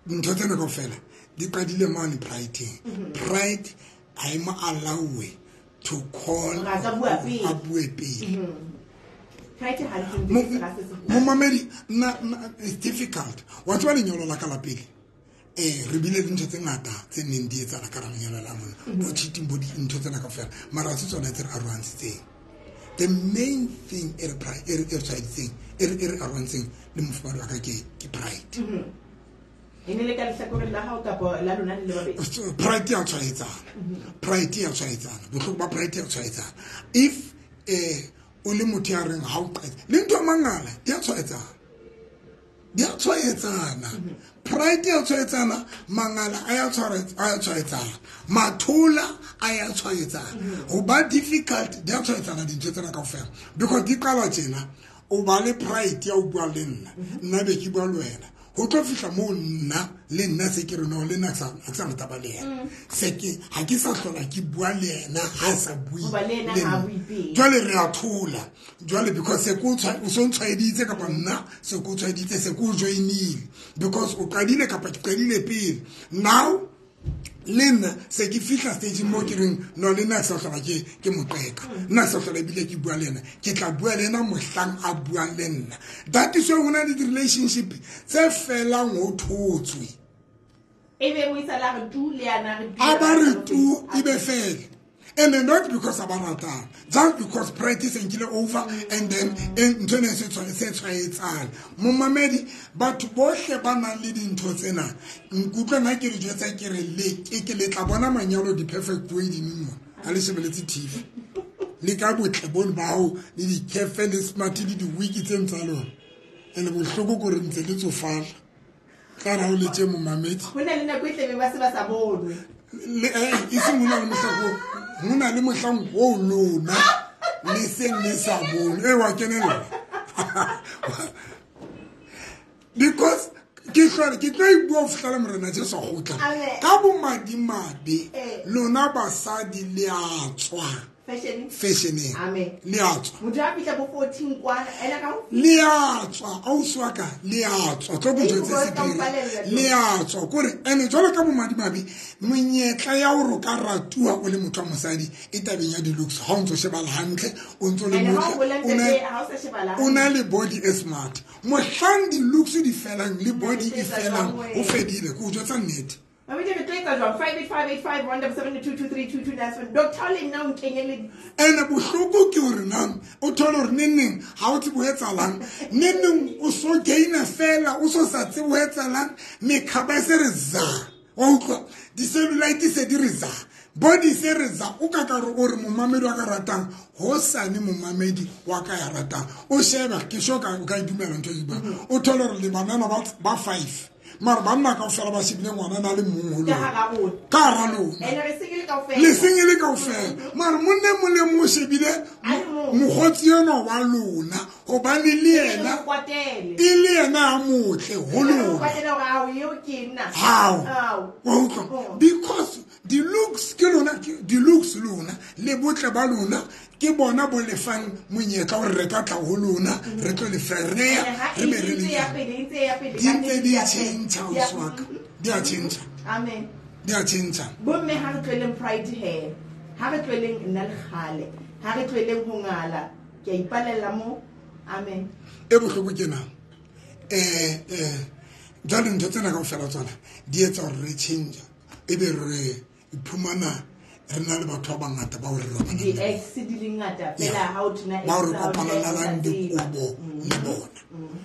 ntho tsena kaofela di qadile mane pride. Pride ha e mo allow to call a bue pele. Pride ha di ntse se se. Momamedi na it's difficult. Wa tswa lenyalo la ka la pele. Re bile le ntho tse ngata tse neng di etsahala ka lenyalo la mona. Bo cheating bo dintho tsena kaofela. Mara se tsona tse re arohantshitseng. The main thing e re tshwaeditseng, e re arohantseng le mofumahadi wa ka ke pride. E ne le ka lehlakoreng la hao kapa la lona le le babedi? Pride ya tshwaetsana. Pride ya tshwaetsana. Bohloko ba pride ya tshwaetsana. If o le motho ya reng ha o qeta, le ntho ya mangala di a tshwaetsana. Di a tshwaetsana. Pride ya tshwaetsana, mangala a ya tshwaetsana, mathola a ya tshwaetsana. Ho ba difficult di a tshwaetsana dintho tsena kaofela. Because di qala tjena, o ba le pride ya o bua le nna, nna be ke bua le wena. Ho tlo fihla moo nna le nna se ke re no le nna ke sa taba le yena. Se ke ha ke sa hlola ke bua le yena, ha sa bue. Jwale re a thola. Jwale because se ko o so ntshwaeditse kapa nna se ko tshwaeditse, se ko joinile. Because o qadile kapa ke qadile pele. Now le nna se ke fihla stage mo ke reng no le nna ke sa hlola ke moqeka. Nna ke sa hlola ebile ke bua le yena. Ke tla bua le yena mohlang a buang le nna. That is why ho na le di-relationship tse felang ho thotswe. Ebe moisa la re tu le yana re tu. A ba re tu ebe fela. And then not because a ba ratang, just because pride is nkile over and then ntho ena e se tshwaetsana. Momamedi, batho bohle ba nang le dintho tsena, nkutlwa nna ke le jwetsa ke re le ke le tla bona manyalo di-perfect wedding mo, ha le shebeletse TV. Le ka botle bone ba hao, le di-cafe le smart le di-wig tse ntsa lona. Ene bohloko kore ntse le tsofala. Tla ra o le tje momamedi. Ho na le nako e tlebe ba se ba sa bonwe. Le e seng ho na le mohlang o, ho na le mohlang o lona le seng le sa bone. E wa kenela. Because ke hlole ke tlo e bua ho fihlela Morena Jesu a kgutla. Ka bomadimabe lona basadi le a tswa. Fashioneng. Amen. Le a tswa. Motho a fihla bo 14 kwana, ena ka ho Le a tswa, ausi wa ka, le a tswa. Tlo bo jwetse sephiri. Le a tswa. Kore ene jwalo ka bomadimabe, monyetla ya hore o ka ratuwa o le motho wa mosadi e tabeng ya di-looks. Ha o ntso shebala hantle, o ntso le Ene ha o motle, bolela ntate, ha o sa shebala o na le body e smart. Mohlang di-looks di felang le body e felang, o fedile. Ke o jwetsa nnete. Mabidi re tlo etsa jwang? 58585 177 223 2297. Doctor le nna o nkenyele. Ene bohloko ke hore nang o thole hore neneng ha o tsebe ho etsahalang, neneng o so gaina fela, o so sa tsebe ho etsahalang, mekhaba e se re za. Wa utlwa? Di-cellulite se di re za. Body se re za. O ka ka re o re momamedi wa ka ratang, hosane momamedi wa ka ya ratang. O sheba, ke sure o ka e dumela ntho e buang. O thole hore le banana ba 5. Mara banna kaofela ba shebile ngwana na le mong ho Ka lona. hara rona. Ka hara lona. Ene re sengile kaofela. Le sengile kaofela. Mara monna e mong le mong o shebile A le mong. mokgotsi enwa wa lona, hobane le E le yena mo kwatele. e le yena a motle ho E le mo lona. kwatele hore ao, eo ke nna. Hao. Ao. Wa utlwa? Oh. Because di-looks ke lona, ke di-looks lona, le botle ba lona, ke bona bo lefang monyetla hore re ka tla ho lona, re tlo le fereya, Ene ha re be e re le ntse ya jang. pele, e ntse ya pele, Di ka ntse nnete di ya pele. tjhentjha, Ya. ausi wa ka. Di a tjhentjha. Amen. Di a tjhentjha. Bomme ha re tlohelleng pride he. Ha re tlohelleng nna le kgale. Ha re tlohelleng ho ngala. Ke a ipalella mo. Amen. E bohloko ke na. Jwale ntho tsena kaofela tsona di etsa hore re tjhentjhe, ebe re iphumana re na le batho ba bangata bao re robalang le bona. Di-ex di le ngata fela ha o thuna Bao re ex, ha o thuna kopanang ex, o dikobo tseba. le bona.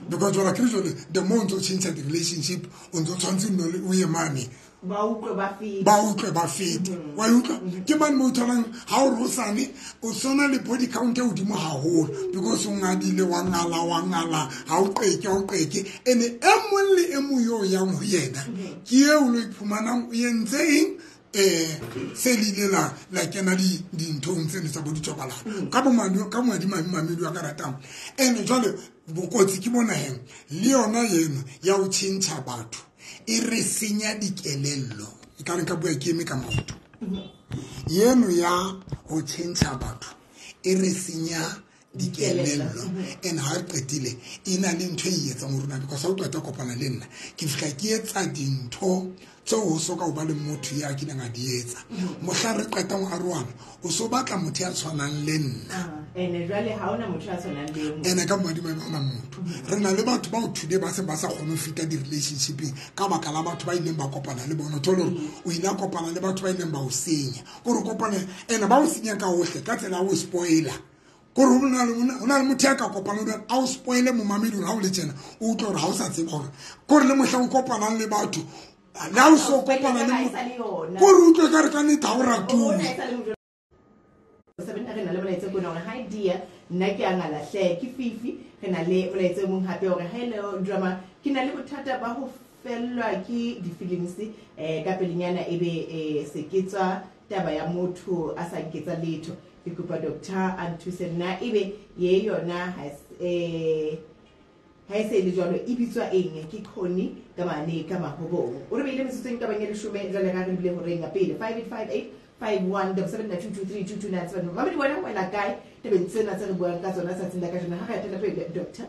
Because jwale ke jwale, the more o ntso tjhentjha di-relationship, o ntso tshwantse o nne o ye mane. Ba utlwe ba fete. Ba utlwe ba fete. Wa e utlwa? Ke mane mo o tholang ha o re hosane, o sona le body count e hodimo haholo. Because o ngadile, wa ngala, wa ngala, ha o qeke, ha o qeke. Ene e mong le e mong yo yang ho yena, ke eo o lo iphumanang o entse eng? Se le ile la kena dinthong tseno tsa bo dithobalano. Ka bo madi mamedi wa ka ratang. Ene jwale bokotsi ke bona heng, le yona eno ya ho tjhentjha batho e re senya dikelello. E ka re nka bua ke eme ka maoto. Eno ya ho tjhentjha batho e re senya dikelello. And ha re qetile e na le ntho e etsang ho rona, because ha o qeta ho kopana le nna, ke fihla ke etsa dintho tseo ho soka ho ba le motho ya kileng a di etsa. Mohla re qetang ho arohana, o so batla motho ya tshwanang le nna. Ene jwale ha hona motho ya tshwanang le eo. Ene ka madimabe ha hona motho. Re na le batho bao today ba seng ba sa kgone ho feta di-relationship-eng ka baka la batho ba ileng ba kopana le bona. O thole hore o ile a kopana le batho ba ileng ba o senya. Kore o kopane, ene ba o senya ka hohle, ka tsela ya ho spoiler. Kore ho na le mona, ho na le motho ya ka kopanang le wena, a o spoile momamedi hore ha o le tjena, o utlwe hore ha o sa tseba hore. Kore le mohlang o kopanang le batho, le ha o so kopana le motho, kore o utlwe ekare ka nnete ha o ratuwe. Seven, re na le molaetsa o kona hore, hi dear, nna ke a ngala hle, ke Fifi. Re na le molaetsa o mong hape hore, hello drama, ke na le bothata ba ho fellwa ke di-feelings ka pelenyana ebe se ke tswa taba ya motho a sa nketsa letho. Ke kopa doctor a nthuse nna ebe ye yona ha e se le jwalo e bitswa eng? Ke khoni ka mane ka mahobong. O re beile metsotsong ka bang e leshome jwale ga re bile horeng ya pele 5858 51 772 232297. Mamedi wena o wela kae tabeng tsena tse re buang ka tsona tsatsing la kajeno? Ha re etela pele doctor.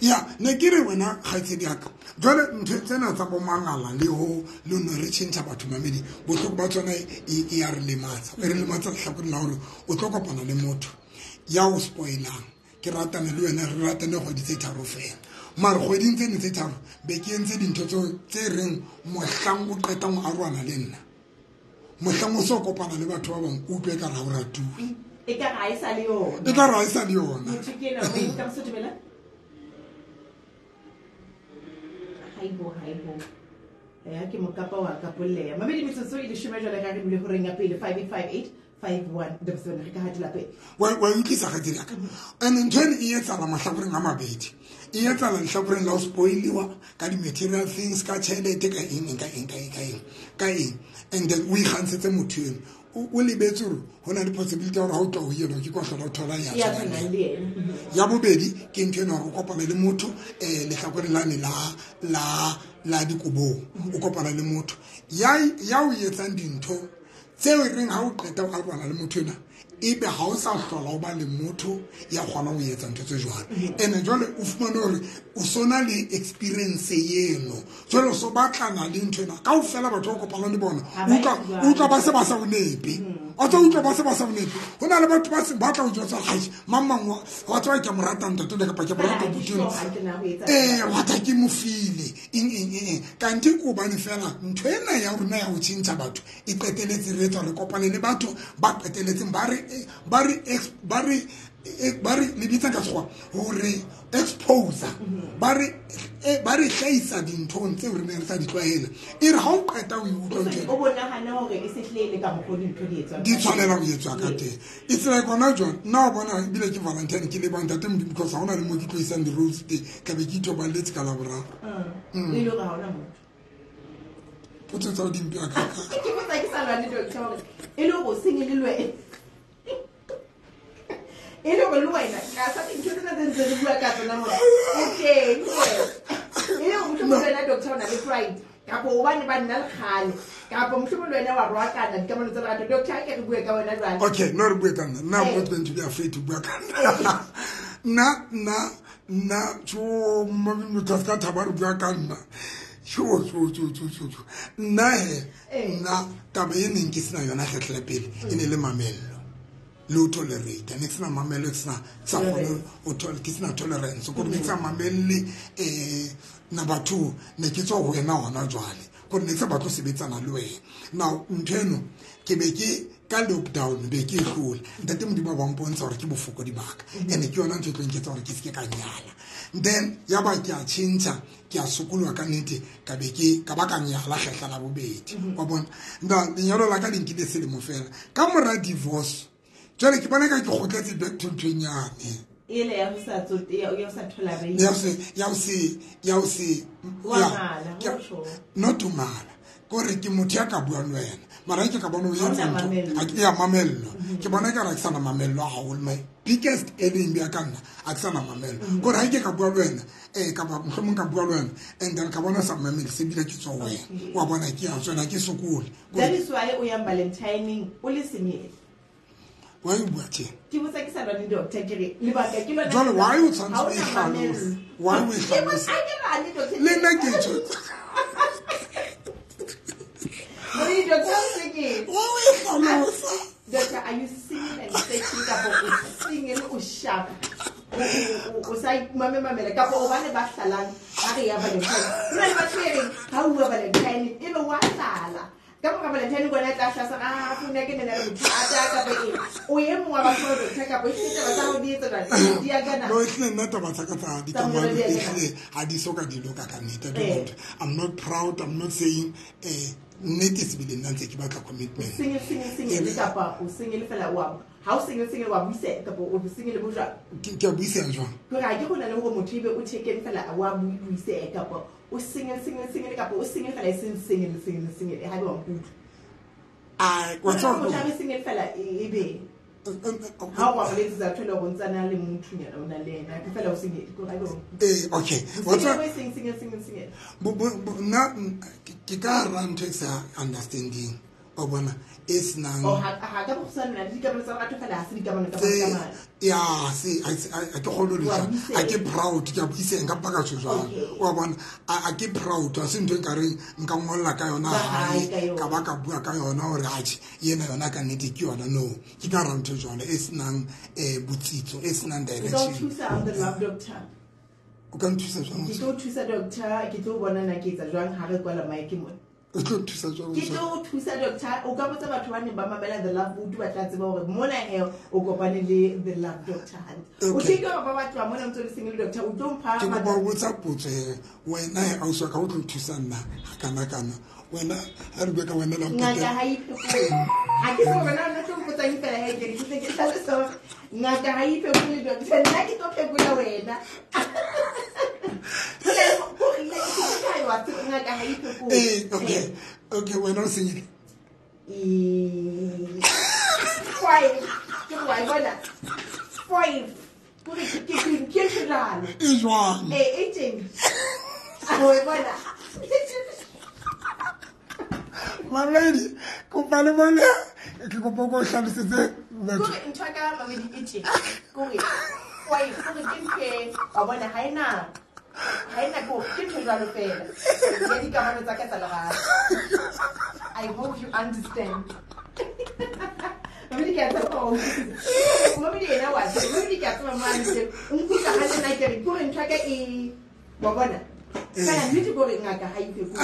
Ya ne ke re wena kgaitsedi ya ka, jwale ntho tsena tsa bo mangala le ho le no re tjhentjha batho mamedi, bohloko ba tsona e ya re lematsa. E re lematsa lehlakoreng la hore o tlo kopana le motho ya o spoilang. Ke ratane le wena, re ratane kgwedi tse tharo fela, mare kgweding tse ne tse tharo be ke entse dintho tse reng mohlang o qetang ho arohana le nna, mohlang o so kopana le batho ba bang, o utlwe ekare ha o ratuwe. Ekare ha e sa le yona. Ekare ha e sa le yona. Motho ke ena, o e ka Mosotho dumela? Haibo, haibo. Ya ke mokapa wa kapolleya. Mamedi metsotso e leshome jwale ka re bile horeng ya pele 5858 5177 re ka hatela pele. Wa utlwisa kgaitsedi ya ka. And ntho eno e etsahala mahlakoreng a mabedi. E etsahala lehlakoreng la ho spoiliwa ka di-material things, ka tjhelete, ka eng, ka eng, ka eng, ka eng, ka eng. And then o ikgantshetse motho eno. O lebetse hore ho na le possibility ya hore ha o tloha ho yena, ke kwa hlola o thola ya Ya tshwanang tshwanang le le yena. yena. Ya bobedi ke ntho ena hore o kopane le motho lehlakoreng lane la dikobong. O kopana le motho ya o etsang dintho tseo e reng ha o qeta ho arohana le motho ena, ebe ha o sa hlola o ba le motho ya kgonang ho etsa ntho tse jwalo. Ene jwale o fumane hore o sona le experience eno, jwale o so batlana le ntho ena kaofela batho ba kopanang le bona, Ha ba e jwalo. utlwa ba se ba sa o nepe. O tlo utlwa ba se ba sa o nepe. Ho na le batho ba se batla ho jwetsa hore, mang mang wa tseba ke a mo rata ntate le kapa ke a mo rata Ha ke abuti sure ena. ha ke na ho etsa Wa tla ke mo file. Eng, eng, eng, eng. Kante ke hobane fela ntho ena ya rona ya ho tjhentjha batho e qeteletse re etsa re kopane le batho ba qeteletseng ba re, ba re ba re, ba re le bitsa ka sekgowa hore exposer. Ba re, ba re hlahisa dinthong tseo re neng re sa di tlwaela. E re ha o qeta o e utlwa ntho ena, O bonahana hore e se hlile le ka mokgwa dintho di etswang. Di tshwanela ho etswa ka teng. It's like hona jwale, nna wa bona ebile ke Valentine ke leba ntate Modimo because ha hona le moo ke tlo isang di-rose teng, tla be ke ithobaletse ka Laboraro. E le hore ha hona motho. Potso tsa ho di mpe a ka ka. Ke botsa ke sa lwane doctor hore e le hore o sengele le wena. E le hore le wena, ka sa dintho tsena tse ntse re bua ka tsona mona, o teng wena. E le hore mohlomong le wena doctor o na le pride, kapa hobane ba nna le kgale, kapa mohlomong le wena wa roakana dikamano tsa lerato. Doctor, ha ke re bue ka wena jwale. Okay, no re bue ka nna. Nna I'm not going to be afraid to bua ka nna. Nna, nna, nna, tjo, motho a se ka thaba re bua ka nna. Tjo, tjo, tjo, tjo, tjo, tjo. Nna he, nna, taba e neng ke sena yona kgetlo la pele, e ne le mamello. Le ho tolerate. Ne ke sena mamello, ke sena, ke sa kgone ho ke sena tolerance. Kore ne ke sa mamelle, number 2, ne ke tswa ho wena hona jwale. Kore ne ke sa batle ho sebetsana le wena. Now, ntho eno, ke be ke, ka lockdown, be ke e hlola. Ntate Modimo a ba mpontsha hore ke bofokodi ba ka. Ene ke yona ntho e tlo nketsa hore ke se ke ka nyala. Then, ya ba ke a tjhentjha, ke a sokoloha ka nnete, ka be ke, ka ba ka nyala kgetla la bobedi. Wa bona? Nda, lenyalo la ka le nkile selemo fela. Ka mora divorce, jwale ke bona ka ke kgutletse back to nthong yane. Ele ya ho sa tsote, ya ho sa tolerate. Ya ho se, ya ho se, ya ho se, Wa ya, ngala, ke ho tjho. Not ho ngala. Kore ke motho ya ka buang le wena. Mara ke ka bona o Ha etsa ona ntho, mamello. ha ke ya mamello. Ke bona ekare ha ke sana mamello haholo. My biggest enemy ya ka nna, ha ke sana mamello. Kore ha ke ka bua le wena, kapa mohlomong ka bua le wena, and then ka bona sa mamele, se bile ke tswa ho wena. Wa bona ke a tswela, ke sokole. Kore That is why o yang Valentining, o le single. Why o bua tje? Ke botsa ke sa lwane doctor, ke re lebaka ke lona Jwale ke why o ha tshwanetse o ona e hlalose? mamello. Why o e Ke botsa hlalose? ha ke lwane doctor. Le nna ke tjho. Ore doctor o single. Why o e hlalosa? Doctor, are you single and searching kapa o single o sharp? O sa imamemamela kapa o bane ba hlalang ha re ya Valentine. Ho na le batho e reng ha o bua Valentine ebe wa hlala. Ka mora Valentine kona e tla hlasa, ah, founu ya ke nena le bothata kapa eng. O e mong wa batho ba doctor kapa ehlile taba tsa hao di etsa jwang? Di a kana? No, ehlile nna taba tsa ka tsa Tsa dikamano, mona di a kana. ehlile ha di soka di loka ka nnete. I don't want, I'm not proud, I'm not saying, nnete sebele nna ntse ke batla commitment. Single, single, single, kapa o single fela wa, ha o single, single wa buiseha kapa o single bo jwang? Ke a buiseha jwang? Ke hore ha ke hona le hore motho ebe o thekeng fela wa buiseha kapa o o single single single kapa o single fela e seng single single single ha be wa nkutlwa. A wa tswa motho a be single fela e be ha o wa boletsa thole go ntsana le mothunyana o na le ena ke fela o single ko ga bo. Okay, wa tswa single single single nna ke ka ra ntho e sa understanding o bona e senang o ha ka botsana le dikamano tsa batho fela ha se dikamano tsa batho. Ya se a ke kgolo le a ke proud ke a buise nka paka tso jwang wa bona a ke proud a se ntho e ka reng nka ngolla ka yona hae ka ba ka bua ka yona hore atjhe yena yona ka nnete ke yona. No ke ka ra ntho jwalo e senang botsitso e senang direction. Ke thusa on the love doctor. O ka nthusa jwang? Ke tlo thusa doctor, ke tlo bona na ke etsa jwang ha re kwala mic mona. O tlo nthusa jwang? Ke tlo thusa doctor. O ka botsa batho ba neng ba mamela the love book ba tla tseba hore mona he o kopane le the love doctor hantle. O ke ka ba batho ba mona ntse le single doctor o tlo mpha ke ba botsa potso he wena he a o ka o tlo thusa nna kana kana wena ha re bue ka wena la ngaka ha iphekole ha ke se wena nna tlo mpotsa eng fela he ke re ke tlhalosa ngaka ha iphekole doctor nna ke tlo phekola wena. Okay, okay, wena o single. Five. Ke wa bona. Five. Kore ke jwalo. E jwang? E teng. O e bona. Mamedi, kopa le bona ke kopa go hlalosetse batho. Kore ntho ka mamedi e teng. Kore five kore ke ntho wa bona ha ena. Ha ena ko ke ntho jwalo fela. Ya dikamano tsa ka tsa lerato. I hope you understand. Mamedi ke a tseba o utlwisisa. Mamedi ena wa tseba. Mamedi ke a tseba mo a ntse. O nkutlwa ha le nna ke re kore ntho ya ka e wa bona. Fela nnete kore ngaka ha ipe ko.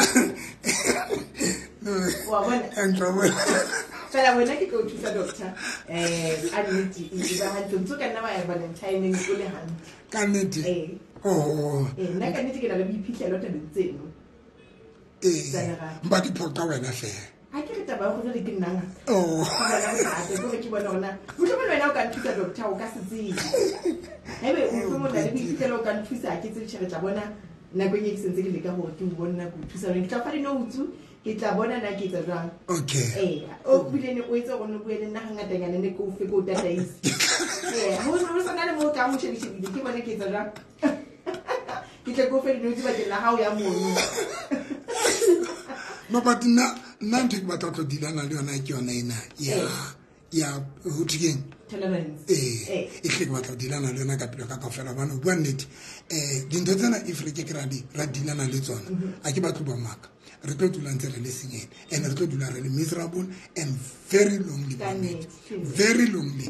Wa bona. Fela wena ke tlo thusa doctor. A nnete e ba hantle ntse ka nna wa ya Valentine o le hantle. Ka nnete. Oh. Nna ka nnete ke na le boiphihlelo tabeng tseno. Mba di phoqa wena fela. Ha ke re taba ya gore ke nna ngaka. Oh. Ke ke bona hona. Mohlomong le wena o ka nthusa doctor o ka se tsebe. Haebe o mohlomong na le boiphihlelo o ka nthusa ke tsebe tjhe re tla bona nakong e ke sentse ke leka hore ke o bona ke o thusa wena. Ke tla fa di-notes ke tla bona na ke etsa jwang. Okay. O bile ne o etse hore o bue le nna hangatanyana ne ke o fe ke o tataise. Ho sona le mo ka mo shebishebile ke bona ke etsa jwang. Ke tle ke o fe di-notes bakeng la hao ya mono. No, but nna ntho ke batla go dilana le yona ke yona ena ya ho thikeng tolerance. E tle ke batla go dilana le yona ka pelo ka kaofela hobane ho bua nnete dintho tsena if re ke ke ra dilana le tsona a ke batlo ba maka re tlo dula ntse re le sengene and re tlo dula re le miserable and very lonely, very lonely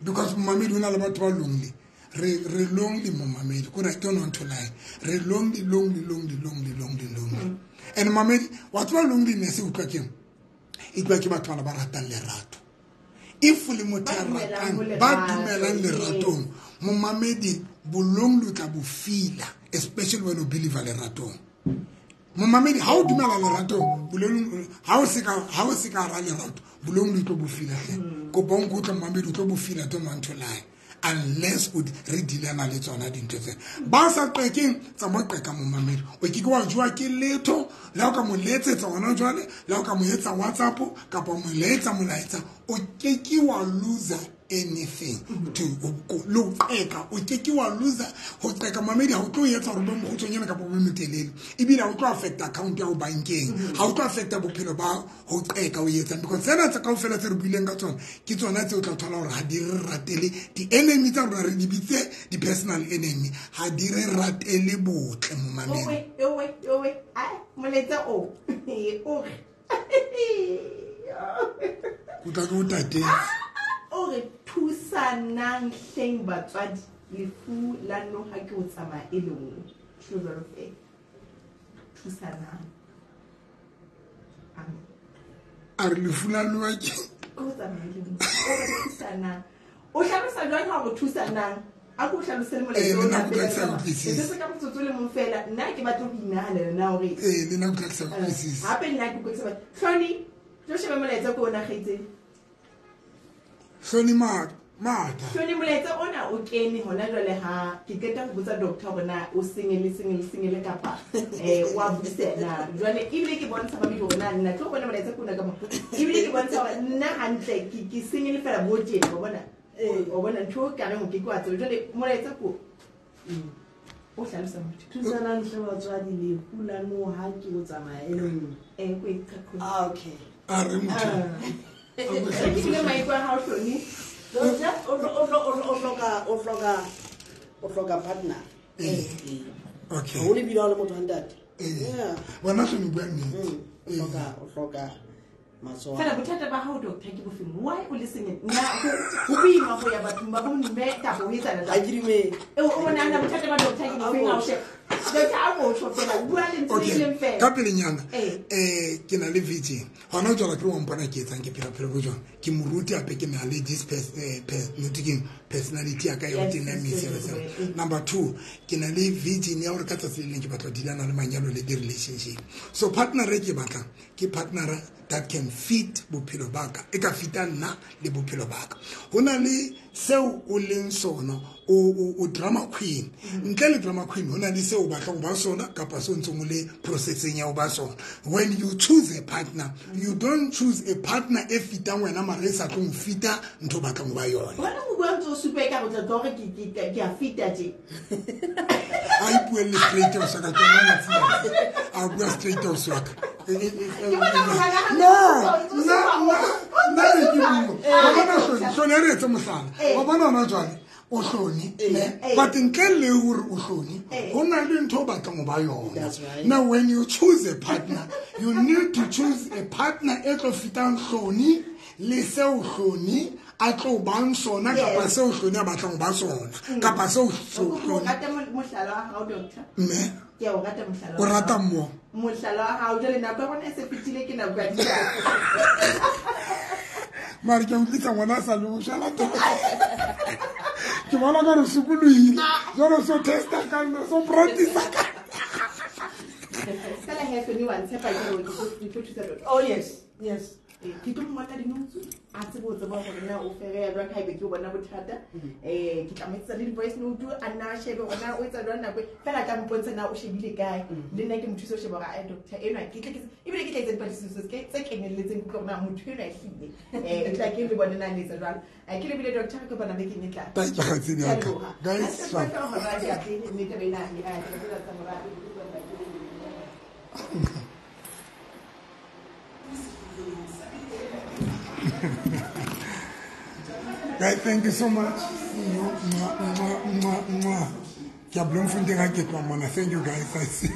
because mamedi o na le batho ba lonely. Re lonely momamedi ko re don't want to lie re lonely lonely lonely lonely lonely lonely and mamedi wa tswa loneliness e utlwa keng e utlwa ke batho ba ratang lerato if le motho a ratang ba dumelang leratong momamedi bolong lo tla bo fila especially when you believe leratong momamedi ha o dumela leratong bolong ha o se ka ra lerato bolong lo tlo bo fila hle kopa o nkutlwa momamedi o tlo bo fila don't want to lie unless o re dilana le tsona dintho tsena ba sa qekeng tsa mo qeka momamedi o ke ke wa jwa ke letho le o ka mo letsetsa hona jwale le o ka mo etsa WhatsApp kapa mo letsa molaetsa o ke ke wa loser anything to lo qeka o ke ke wa loser ho qeka mamedi ha o tlo etsa hore bo mokgotsonyana kapa bo motelele ebile ha o tlo affect account ya ho bankeng ha o tlo affect bophelo ba ho qeka o etsang because tsena tsa kaofela tse re buileng ka tsona ke tsona tse o tla thola hore ha di re ratele di enemy tsa rona re di bitse di personal enemy ha di re ratele botle momamedi. Owe ai moletsa o o o tla ke o tate o re thusanang hleng batswadi lefu la noha ke o tsamaya e le nngwe jwalo fela thusanang. Amen. A re lefu la noha ke o tsamaya e le nngwe o re thusanang o hlalosa jwang ha o thusanang a ko hlalose le molaetsa o na pela se ka motsotso le mong fela nna ke batla ho inahanela na hore le nna ke tla utlwisisa hape nna ke utlwisisa hloni tlo sheba molaetsa ko ona kgaitsedi Hloni ma Mata. Hloni molaetsa ona o kene hona jwale ha ke qeta ho botsa doctor hore na o single kapa wa busela. Jwale ebile ke bontsha ba hore na nna tlo bona molaetsa ke ona ka mo. Ebile ke bontsha hore nna hantle ke single fela bo tjena wa bona. O bona ntho ka reng ke kwa tseo. Jwale molaetsa ko o hlalosa motho. Thusanang hle batswadi lefu la noha ke o tsamaya e le nngwe. Ko e qaqo. Ah okay. A re motho. Ke le maikutlo a hao Hloni. Doctor, o hloka partner. Okay. O le bile le motho wa ntate. Yeah. Wena Hloni bua nnete. O hloka matsoho. Fela bothata ba hao doctor ke bofeng? Why o le single? Nna ho boima ho ya bathong ba bomme kapa ho etsana jwang? Ha ke dumele. O bona na bothata ba doctor ke bofeng ha o sheba? Doctor a mo tjho fela bua lentswe le leng fela. Ka pelenyana ke na le virgin. Hona jwale ke wa mpona ke etsang ke phela phela bo jwang. Ke moruti hape ke na le this personality ya ka ya dynamics. Number 2, ke na le virgin ya hore ka tsatsi le leng ke batla dilana le manyalo le di relationship. So partner e ke batlang ke partner that can fit bophelo baka. E ka fita nna le bophelo baka. Ho na le seo o leng sona o drama queen. Ntle le drama queen ho na le seo o batlang ho ba sona kapa seo ntsong o le processing ya ho ba sona. When you choose a partner, you don't choose a partner e fitang wena mara e sa tlong fita ntho batlang ho ba yona. Wena o bua ntse o supa e ka go tla hore ke a fita tje. A ipuelle straight o sa ka tsona matsi. A bua straight o sa ka. No, Hloni re etse mohlala. Wa bona hona jwale o Hloni ne, but ntle le hore o Hloni ho na le ntho o batlang ho ba yona. Now when you choose a partner, you need to choose a partner e tlo fitang Hloni le seo Hloni a tlo bang sona kapa seo Hloni a batlang ho ba sona kapa seo Hloni. Rata mohlala wa hao doctor. Mme ke o rata mohlala. O rata mo. Mohlala wa hao jwale nako ya rona e se fetile ke nako ya ditaba. Mara ke utlwisa ngwana a sa le moshala tota. Ke bona ka re sokolohile. Jwale so testa ka nna, so practice ka. Fela he Hloni wa ntshepa ke hore ke tlo thusa doctor. Oh yes, yes. Ke tlo mo ngolla dinotes a tsebe ho tseba hore na o fereya jwang haebe ke o bona bothata. Ke tla mo etsetsa le di-voice note a nna a shebe hore na o etsa jwang nako fela tla mpontsha na o shebile kae. Le nna ke mo thuse ho sheba hore ai doctor enwa ke tle ke ebile ke tla etsa dipatlisiso tse kenelletseng ke utlwe hore na motho enwa ehlile e tla ke le bone na le etsa jwang. Ke lebile doctor re kopana bekeng e tlang. Thank you kgaitsedi ya ka. Guys, guys, thank you so much. See you. Mwah, mwah, mwah, mwah. Ke a Bloemfontein ha ke tloha mona. Thank you guys. I see.